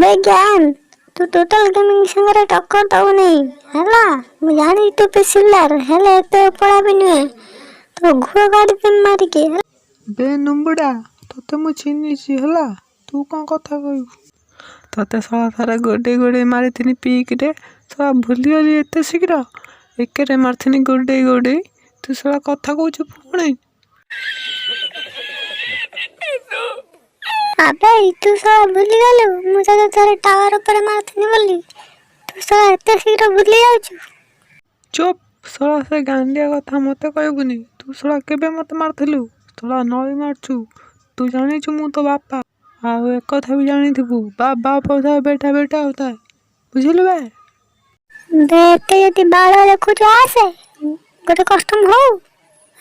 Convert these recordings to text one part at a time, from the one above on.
ବେ ଜ୍ଞାନ, ତୁ ଟୋଟାଲ ଗେମିଂ ସାଙ୍ଗରେ ଟକ୍କର ଦବୁନି ହେଲା। ମୁଁ ଜାଣିଛି ତୁ ପିସିଲାର, ହେଲେ ଏତେ ଉପଳା ବି ନୁହେଁ। ତୋ ଘୁଅ କାଢିଦେମି ମାରିକି, ହେଲା। ବେ ନୁମ୍ବୁଡ଼ା, ତୋତେ ମୁଁ ଚିହ୍ନିଛି ହେଲା। ତୁ କ'ଣ କଥା କହିବୁ? ତୋତେ ଶଳା ଥରେ ଗୋଡ଼େଇ ଗୋଡ଼େଇ ମାରିଥିନି ପିଇକିରେ। ଶଳା, ଭୁଲିଗଲି ଏତେ ଶୀଘ୍ର? ଏକରେ ମାରିଥିନି ଗୋଡ଼େଇ ଗୋଡ଼େଇ, ତୁ ଶଳା କଥା କହୁଛୁ ପୁଣି। ଆବେ, ତୁ ଶଳା ଭୁଲିଗଲୁ ମୁଁ ତୋତେ ଥରେ ଟାୱାର ଉପରେ ମାରିଥିନି ବୋଲି? ତୁ ଶଳା ଏତେ ଶୀଘ୍ର ଭୁଲି ଯାଉଛୁ? ଚୁପ୍ ଶଳା, ସେ ଗାଣ୍ଡିଆ କଥା ମୋତେ କହିବୁନି। ତୁ ଶଳା କେବେ ମୋତେ ମାରିଥିଲୁ? ଶଳା, ନଳି ମାରୁଛୁ। ତୁ ଜାଣିଛୁ ମୁଁ ତୋ ବାପା, ଆଉ ଏକଥା ବି ଜାଣିଥିବୁ, ବାପ ବାପ होता है, बेटा बेटा होता है, ବୁଝିଲୁ ବେ? ବେ, ଏତେ ଯଦି ବାଳ ଦେଖୁଛୁ, ଆସେ ଗୋଟେ କଷ୍ଟମ ହଉ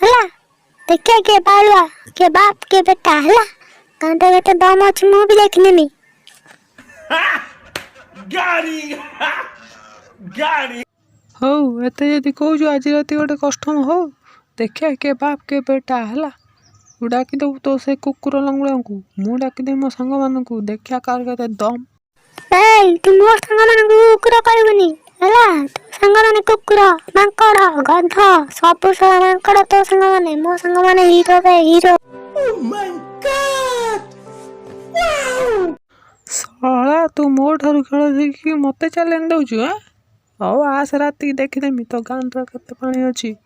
ହେଲା। ଦେଖିବା କିଏ ବାଳୁଆ, କିଏ ବାପ, କିଏ ବେଟା ହେଲା। ଗାଣ୍ଡ କେତେ ଦମ ଅଛି ମୁଁ ବି ଦେଖିନେମି। Got him! Got him! ହଉ, ଏତେ ଯଦି କହୁଛୁ, ଆଜି ରାତି ଗୋଟେ କଷ୍ଟମ ହଉ, ଦେଖିବା କିଏ ବାପ କିଏ ବେଟା ହେଲା। ତୁ ଡାକିଦେବୁ ତୋ ସେ କୁକୁର ଲଙ୍ଗୁଳାଙ୍କୁ, ମୁଁ ଡାକିଦେବି ମୋ ସାଙ୍ଗମାନଙ୍କୁ, ଦେଖିବା କାହାର କେତେ ଦମ୍। ଏଇ, ତୁ ମୋ ସାଙ୍ଗମାନଙ୍କୁ କୁକୁର କହିବୁନି ହେଲା। ତୋ ସାଙ୍ଗମାନେ କୁକୁର, ମାଙ୍କଡ଼, ଗଧ, ସବୁ ଶଳା ମାଙ୍କଡ଼ ତୋ ସାଙ୍ଗମାନେ। ମୋ ସାଙ୍ଗମାନେ ହିରୋ ବେ, hero. Oh my God! Wow! ଶଳା, ତୁ ମୋ ଠାରୁ ଖେଳ ଶିଖିକି ମୋତେ ଚ୍ୟାଲେଞ୍ଜ ଦେଉଛୁ ଆଁ? ହଉ ଆସ, ରାତିକି ଦେଖିଦେମି ତୋ ଗାଣ୍ଡରେ କେତେ ପାଣି ଅଛି।